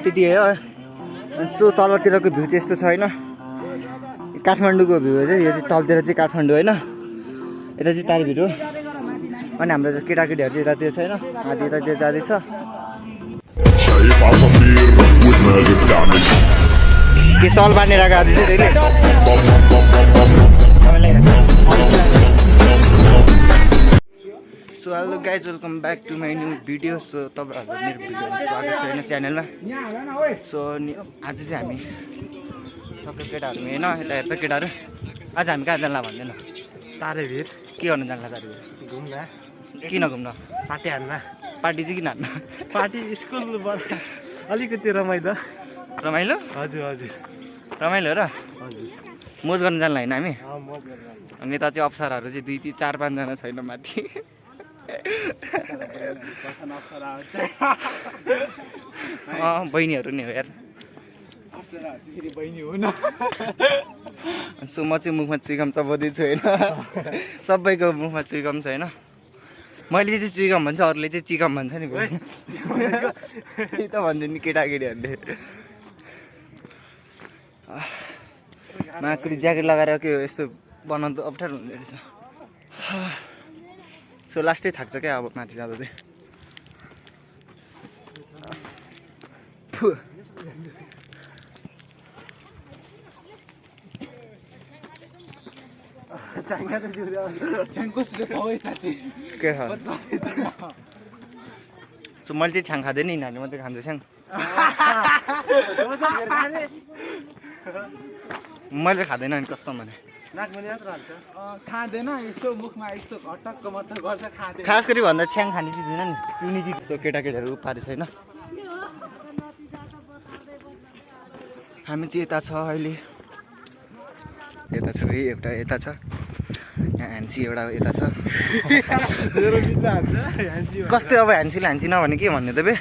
त्यति हो so तलतिरको view चाहिँ यस्तो छ होइन काठमाडौँको भ्यू चाहिँ यो चाहिँ तलतिर चाहिँ काठमाडौँ होइन यता चाहिँ तारभिर हो अनि हाम्रो केटाकेटीहरू चाहिँ यतातिर छैन आधी यतातिर जाँदैछ के सल बाँध्ने राखेको आधी चाहिँ त्यसले so hello guys welcome back to my new video so तपाईँहरूलाई मेरो भिडियोमा स्वागत छ होइन च्यानलमा सो आज चाहिँ हामी सबै केटाहरू होइन यता हेर्छ केटाहरू आज हामी कहाँ जान्ला भन्दैन तारेभिर के गर्नु जान्ला तारेभिर घुम्न किन घुम्न पार्टी हान्न पार्टी चाहिँ किन हान्न पार्टी स्कुलबाट अलिकति रमाइलो रमाइलो हजुर हजुर रमाइलो र हजुर मोज गर्न जान्ला होइन हामी मज गरेर अनि यता चाहिँ अप्सराहरू चाहिँ 2, 3, 4, 5 जना छैन माथि बहिनीहरू नि हो यार सो म चाहिँ मुखमा चुइगम चबाउँदैछु होइन सबैको मुखमा चुइगम छ होइन मैले चाहिँ चुइगम भन्छ अरूले चाहिँ चिकम भन्छ नि त्यही त भन्छ नि केटाकेटीहरूले माकुरी ज्याकेट लगाएर के यस्तो बनाउनु त अप्ठ्यारो हुँदो रहेछ सो लास्टै थाक्छ क्या अब माथि जाँदा चाहिँ के छ सो मैले चाहिँ छ्याङ खाँदैन यिनीहरूले मात्रै खान्छ छ्याङ मैले खाँदैन नि कसम भने खाँदैन यसो मुखमा यसो घटक्क मात्र गर्छ खाँदैन खास गरी भन्दा छ्याङ खाने चिज होइन नि पिउने चिज सो केटाकेटीहरू पारे छैन हामी चाहिँ यता छ अहिले यता छ है एउटा यता छ यहाँ ह्यान्सी एउटा यता छ कस्तो अब ह्यान्सीले ह्यान्सी नभने के भन्ने त बे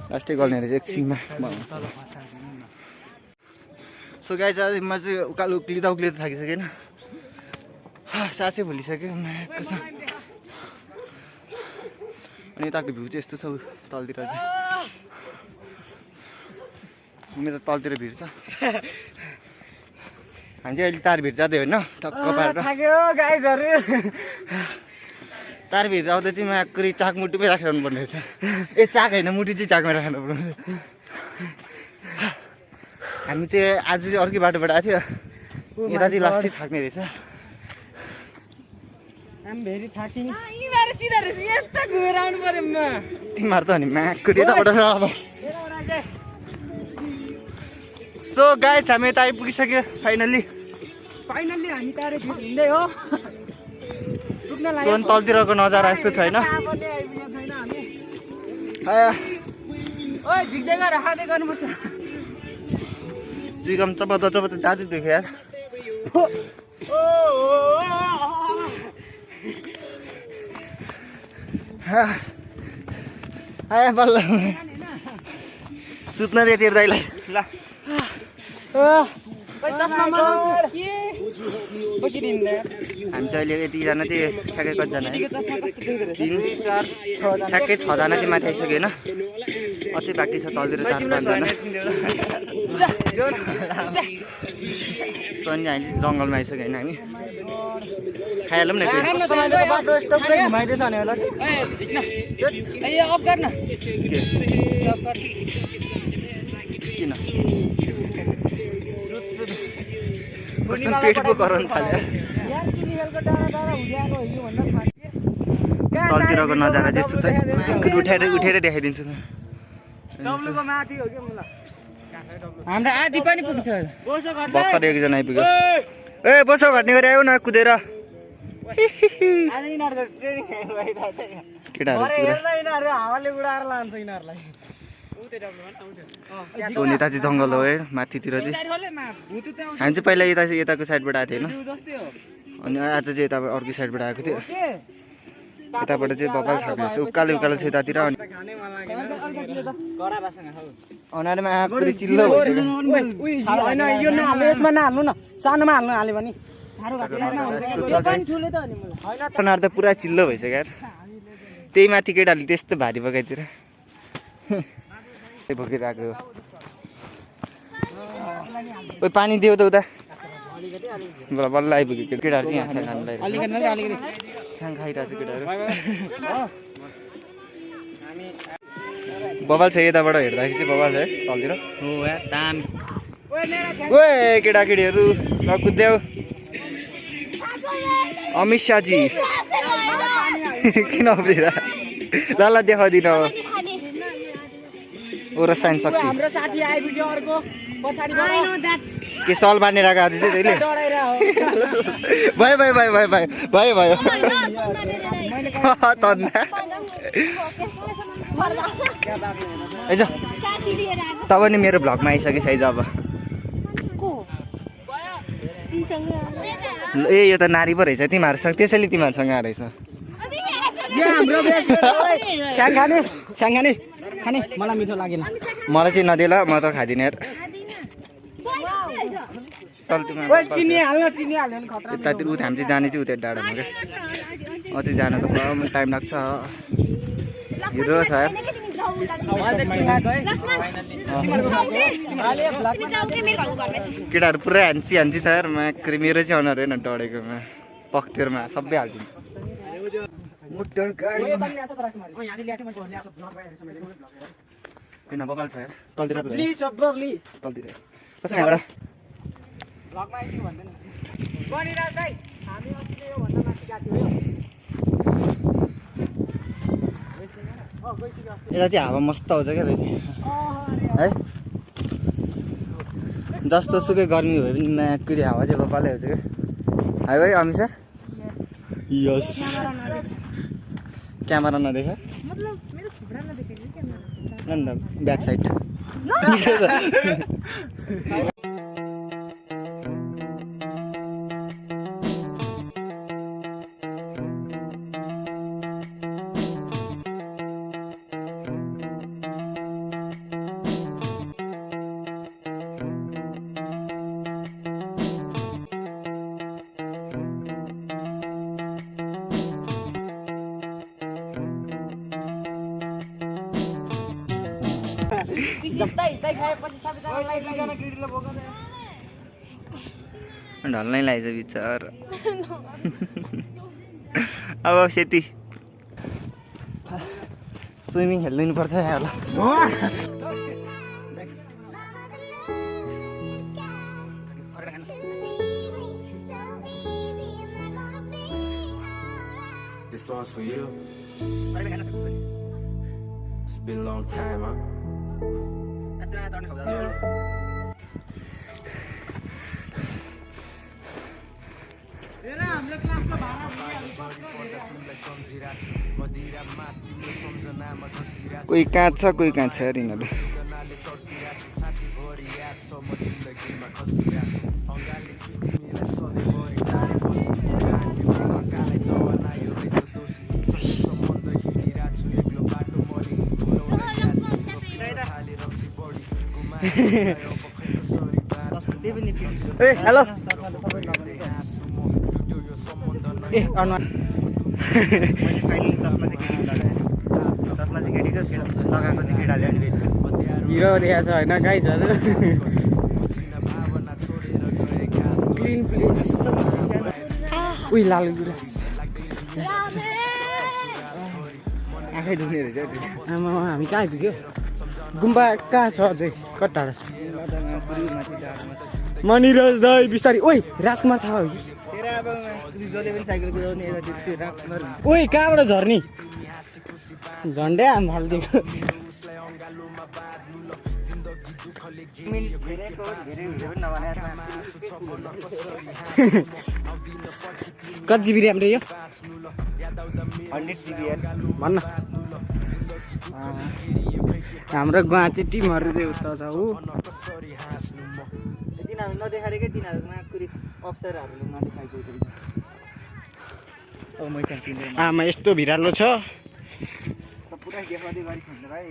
लास्टै गर्ने रहेछ एकछिनमा सो गाई चाहिँ म चाहिँ उकालो उक्लिँदा उक्लिँदा थाकिसकेँ होइन सासै भुलिसक्यो कसम अनि यताको भ्यू चाहिँ यस्तो छ तलतिर चाहिँ मेरो त तलतिर भिड छ हामी चाहिँ अहिले तार भिड जाँदै होइन टक्क पारेर तार भिड आउँदा चाहिँ माकुरी चाक मुटुमै राखिरहनु पर्ने रहेछ ए चाक होइन मुटु चाहिँ चाकमै राख्नु पर्ने रहेछ हामी चाहिँ आज चाहिँ अर्कै बाटोबाट आएको थियो यता चाहिँ लास्टै थाक्ने रहेछ तिमीहरू त अनि माकुरी यताबाट अब सो गाइस हामी यता आइपुगिसक्यो फाइनल्ली हामी तारे हिँड्दै हो सोन तलतिरको नजारा यस्तो छैन चिकम चपाउँदा चपाउँदा दाजु दुख्यो यार आया बल्ल सुत्न दे तेरो दाइलाई ल हामी चाहिँ अहिले यतिजना चाहिँ ठ्याक्कै कतिजना ठ्याक्कै 6 जना चाहिँ माथि आइसक्यो होइन अझै बाँकी छ तलतिर 4-5 जना सन्ज हामी जङ्गलमा आइसक्यो होइन हामी खाइहालौँ न किन पेट पो कराउनु थाल्यो तलतिरको नजारा जस्तो छ उठेर देखाइदिन्छु हाम्रो आधी पनि पुग्छ भर्खर एकजना आइपुग्यो ए बसो घट्ने गरी आयो न कुदेर सो नेता चाहिँ जङ्गल हो है माथितिर चाहिँ हामी चाहिँ पहिला यताको साइडबाट आएको थियो होइन अनि आज चाहिँ यता अर्कै साइडबाट आएको थियो यताबाट चाहिँ बब्बाल खाने उकालो उकालो छ यतातिर अनुहारमा आँखा चिल्लो भइसक्यो यसमा नहाल्नु न सानोमा हाल्नु हाल्यो भने त पुरा चिल्लो भइसक्यो यार त्यही माथि केटाहरूले त्यस्तो भारी पकाइतिर भोकिरहेको ओ पानी दियो त उता बल्ल आइपुग्यो केटाहरू चाहिँ यहाँ खानु खाङ खाइरहेको छ केटाहरू बबाल छ यताबाट हेर्दाखेरि चाहिँ बबाल छ है तलतिर ओ केटाकेटीहरू नकुद्यौ अमित शाहजी किन उभिरा ल देखाइदिनु ओ र साइन्स शक्ति के सल बाँधेर आएको आज चाहिँ त्यसले भयो भयो भयो भयो भयो भयो भयो आइज तब नि मेरो भ्लगमा आइसक्यो साइज अब ए यो त नारी पो रहेछ तिमीहरूसँग त्यसैले तिमीहरूसँग आएछ मलाई मिठो लागेन मलाई चाहिँ नदिएला म त खाँदिनँ यार यतातिर उता हामी चाहिँ जाने चाहिँ उता डाँडामा क्या अझै जान त टाइम लाग्छ हिरो छ यार केटाहरू पुरै हान्ची हान्ची छ यार मेरो चाहिँ अनुहार होइन डढेकोमा पख्तेरमा सबै हालिदिन्छ किन बबाल छ यार तलतिर तलतिर कसो यहाँबाट यता चाहिँ हावा मस्त आउँछ क्या है जस्तो सुकै गर्मी भए पनि म्याकुरी हावा चाहिँ बबालै आउँछ क्या है भाइ अमिषा यस क्यामेरा नदेखा न ब्याक साइड ढल्नै लागेछ बिचार अब सेती स्विमिङ खेल्नु पर्छ यहाँ This one's for you. It's been a long time, huh? Yeah. कोही काँच छ कोही काँच छ यिनीहरू हेलो ए हिरो देखा छ होइन गाइजहरू क्लिन प्लेस उही लाल गुराँस आँखै दुख्ने रहेछ आमा हामी कहाँ आइपुग्यो गुम्बा कहाँ छ अझै कट्टाडा छ मणिराज दाई बिस्तारी ओइ राजकुमार थाहा हो कि ओइ कहाँबाट झर्ने झन्डै हाम फालिदिएको कति जिबी ऱ्याम रे यो 100 GB भन्न हाम्रो गुवाहाटी टिमहरू चाहिँ उता छ हो तिनीहरू नदेखाएकै तिनीहरूमा कुरी अफसरहरूले नदेखाएको अब मै चाहिँ आमा यस्तो भिरालो छ पुरा देखाउँदै गरी खेल्नु भाइ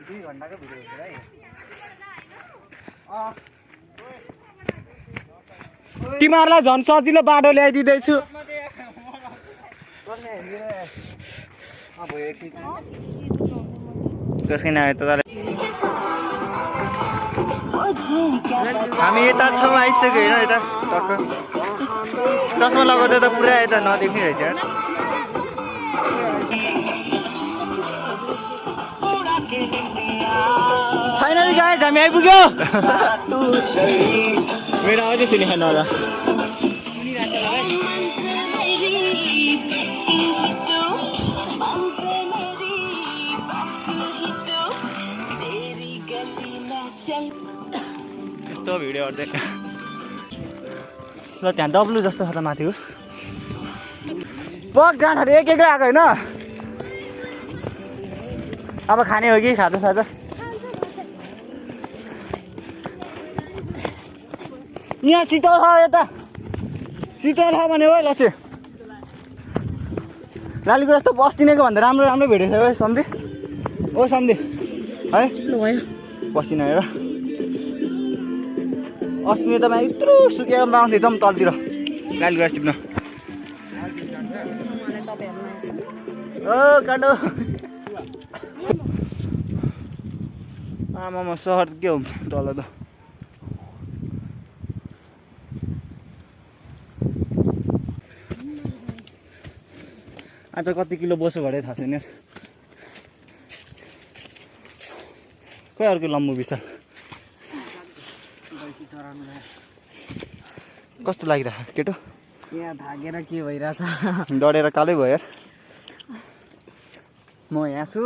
2 घन्टाको भिडियो हुन्छ भाइ तिमीहरूलाई झन् सजिलो बाटो ल्याइदिँदैछु त्यसकै आयो त हामी यता छेउमा आइसक्यो होइन यता टक्क चस्मा लगाउँदा त पुरा यता नदेख्ने रहेछ यार फाइनली गाइस हामी आइपुग्यो मेरो अझै सुनिखेन होला यस्तो भिडियो गर्दै ल त्यहाँ डब्लु जस्तो छ त माथिको पक गाँठाहरू एक एक आएको होइन अब खाने हो कि खाजा साजा यहाँ शीतल छ यता शीतल छ भने हो लक्ष्य लालीगुँडा जस्तो बस्दिनेको भन्दा राम्रो राम्रो भिडियो छ है सम्धि ओ सम्धि है पसिना हेर अस्ति त यत्रो सुकेकोमा आउँथ्यो एकदम तलतिर लालीगुँडा टिप्न ओ काटो आमामा सहर के हो तल त आज कति किलो बोसो घडे थाहा छैन खोइ अर्को लम्बु विशाल कस्तो लागिरहेको केटो यहाँ भागेर के भइरहेछ डढेर कालै भयो यार म यहाँ छु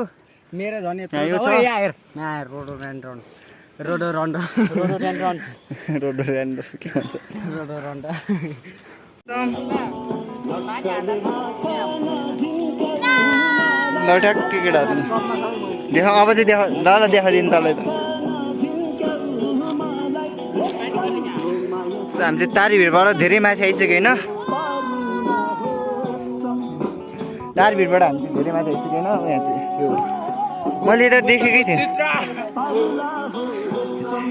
मेरो झन् यहाँ यो छ। यहाँ हेर रोडोडेन्ड्रन रोडोडेन्ड्रन रोडोडेन्ड्रन के भन्छ रोडोडेन्ड्रन ल ठ्याक्कै केटाहरू देखा अब चाहिँ देखा ल देखाइदिनु तँलाई त हामी चाहिँ तारीभिरबाट धेरै माथि आइसक्यो होइन तारभिरबाट हामी चाहिँ धेरै माथि आइसक्यो होइन यहाँ चाहिँ यो मैले त देखेकै थिएँ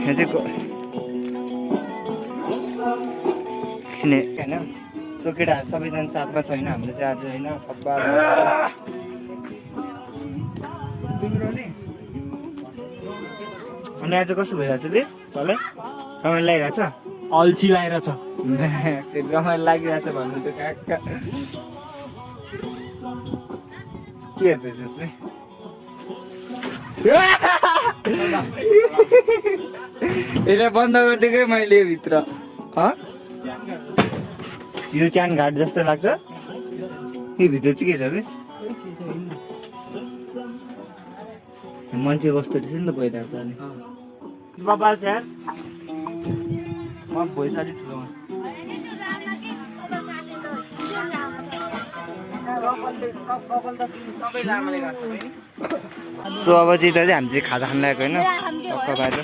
यहाँ चाहिँ किने होइन सो केटाहरू सबैजना साथमा छैन हाम्रो चाहिँ आज होइन खब्बार अनि आज कस्तो भइरहेछ बे तँलाई रमाइलो लागिरहेछ अल्छी लगाइरहेछ रमाइलो लागिरहेछ भन्नु त काका के हेर्दैछस् बे यसलाई बन्द गरिदिएकै मैले भित्र यो च्यान घाट जस्तो लाग्छ यो भित्र चाहिँ के छ बे मान्छे बस्दो रहेछ नि त पहिला त अनि बाबा यार म भोइस अलिक ठुलो सो अब चाहिँ दाजु हामी चाहिँ खाजा खान लागेको होइन टक्क बाहिर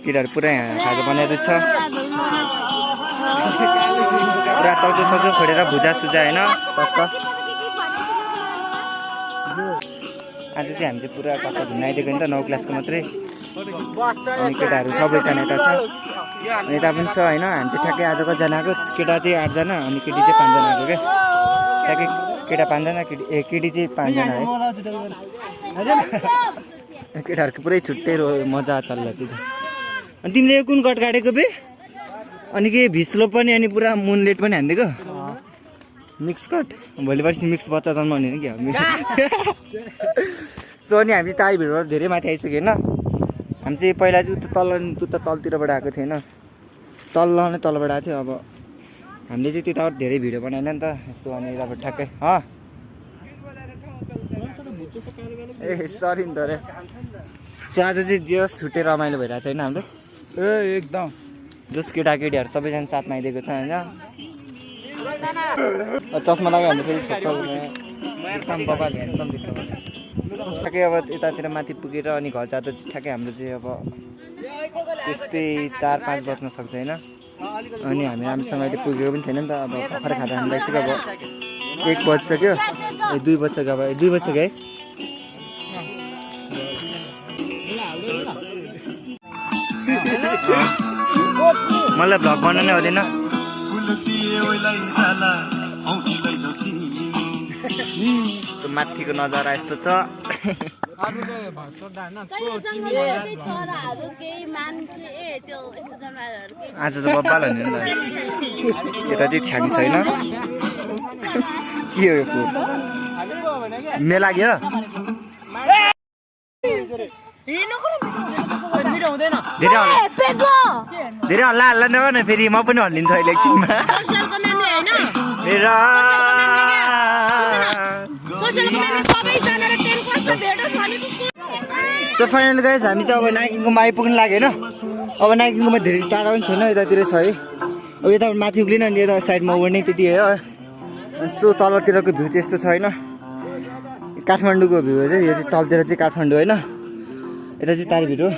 केटाहरू पुरा यहाँ खाजा बनाइदिएको छ पुरा चौचो सौचो खोलेर भुजा सुजा होइन टक्क आज चाहिँ हामी चाहिँ पुरा टक्क धुनाइदिएको नि त 9 क्लासको मात्रै अनि केटाहरू सबैजना यता छ अनि यता पनि छ होइन हामी चाहिँ ठ्याक्कै आज कतिजना आएको केटा चाहिँ 8 जना अनि केटी चाहिँ 5 जना आएको क्या ठ्याक्कै केटा 5 जना केटी चाहिँ 5 जना है केटाहरूको पुरै छुट्टै मजा चल्ला चाहिँ अनि तिमीले कुन कट काटेको बे अनि के भिस्लो पनि अनि पुरा मुनलेट पनि हानिदिएको मिक्स कट भोलि पर्सि मिक्स बच्चा जन्माउने हो कि हामी सो अनि हामी ताई भिडबाट धेरै माथि आइसक्यो होइन हामी चाहिँ पहिला चाहिँ उता तलतिरबाट आएको थियो होइन नै तलबाट आएको थियो अब हामीले चाहिँ त्यताबाट धेरै भिडियो बनाएन नि त सो अनि यताबाट ठ्याक्कै ए सरी नि त अरे सो आज चाहिँ जे होस् छुट्टै रमाइलो भइरहेको छ होइन हाम्रो ए एकदम जस केटाकेटीहरू सबैजना साथमा आइदिएको छ होइन चस्मा लगायो भने फेरि एकदम बबाल हेर्छौँ ठ्याक्कै अब यतातिर माथि पुगेर अनि घर जाँदा चाहिँ ठ्याक्कै हाम्रो चाहिँ अब त्यस्तै 4-5 बज्न सक्छ होइन अनि हामी राम्रोसँग अहिले पुगेको पनि छैन नि त अब भर्खरै खाजा खानु लागिसक्यो अब 1 बजिसक्यो 2 बजिसक्यो अब 2 बजिसक्यो है मलाई भ्लग बनाउनै हुँदैन सो माथिको नजारा यस्तो छ अरूले भर्छ डान चराहरू केही मान्छे त्यो यस्तो जनावरहरू केही आज त बब्बाल हुने नि त यता चाहिँ छ्याङ छैन के हो यो फुल मेला लाग्यो धेरै हल्ला हल्ला नगर्न फेरि म पनि हल्लिन्छ अहिले एकछिनमा सोसियलको मेमी हैन मेरा सोसियलको मेमी सबैजना र 10 कस्तो भेटो भनेको सो फाइनल गाइस हामी चाहिँ अब नाइकिङकोमा आइपुग्नु लाग्यो होइन अब नाइकिङकोमा धेरै टाढा पनि छैन यतातिर छ है अब यता माथि उक्लिन अनि यता साइडमा ओर्ने त्यति हो अनि सो तलतिरको भ्यू चाहिँ यस्तो छ होइन काठमाडौँको भ्यू चाहिँ यो चाहिँ तलतिर चाहिँ काठमाडौँ होइन यता चाहिँ तारभिर हो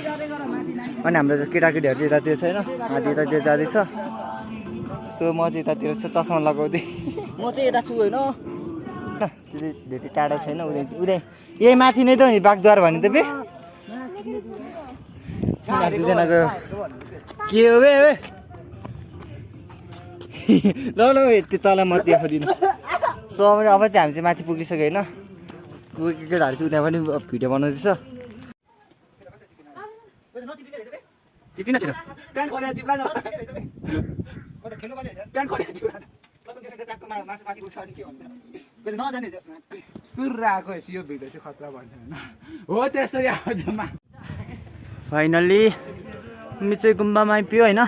अनि हाम्रो केटाकेटीहरू चाहिँ यतातिर छैन आधी यतातिर जाँदैछ सो म चाहिँ यतातिर छ चस्मा लगाउँदै म चाहिँ यता छु होइन त्यो चाहिँ धेरै टाढा छैन उदय यही माथि नै त हो नि बागद्वार भने त बे दुईजनाको के हो बे ल ल त्यो तल म देखाउँदिनँ सो अब चाहिँ हामी चाहिँ माथि पुगिसक्यो होइन केटाहरू चाहिँ उता पनि भिडियो बनाउँदैछ चिपिन छिटो सुर आएको यो भिडियो चाहिँ खतरा भन्छ होइन हो त्यसरी आउँछ फाइनल्ली हामी चाहिँ गुम्बामा आइपुग्यो होइन